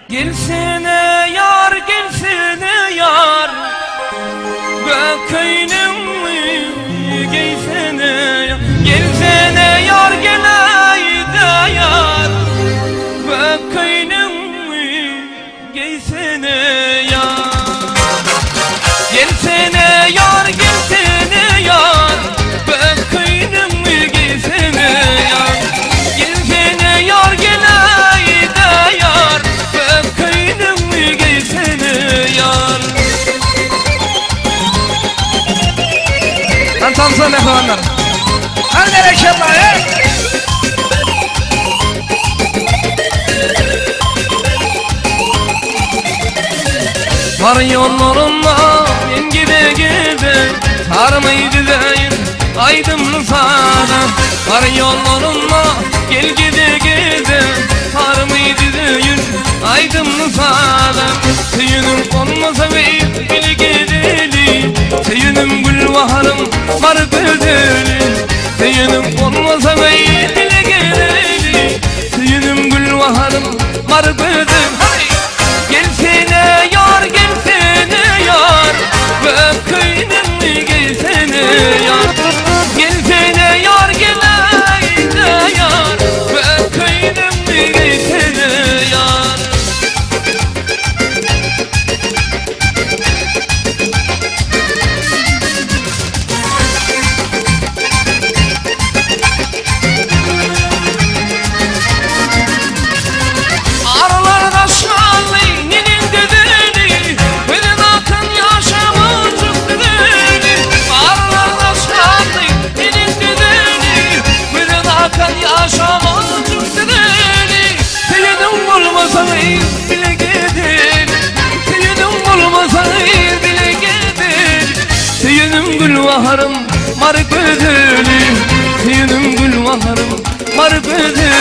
Gelsene ýar, gelsene ýar, Gök köýnegmi geýsene ýar. Gelsene ýar, geläý-de ýar, Gök köýnegmi geýsene ýar. Gelsene ýar, gelsene ýar, Gök köýnegmi geýsene ýar. Gelsene ýar, geläý-de ýar, Gök köýnegmi geýsene ýar. Lan tansa mähribanlar. Her berekella, hey! Bar ýollarynda men gide gide Sarmy düzeýin aýdymly saza Bar ýollarynda gel gide gide Sarmy düzeýin aýdymly saza Söýenim bolmasa biz bile gezeli Söýenim gül baharym bar gözeli Söýenim bolmasa biz bile gezeli Söýenim gül baharym bar gözeli Gelsene ýar, gelsene ýar, Gök köýnegmi geýsene ýar. Gelsene ýar, geläý-de ýar, Gök köýnegmi geýsene ýar. Arlar daşlandy, neneň gözeli, Gözden akan ýaşam ajyk düzeli. Arlar daşlandy, neneň gözeli, Gözden akan ýaşam ajyk düzeli. Söýeniň bolmasa gyz bile gezel, Söýeniň bolmasa gyz bile gezel. Söýenim gül baharym, mary gözeli, Söýenim gül baharym, mary gözeli.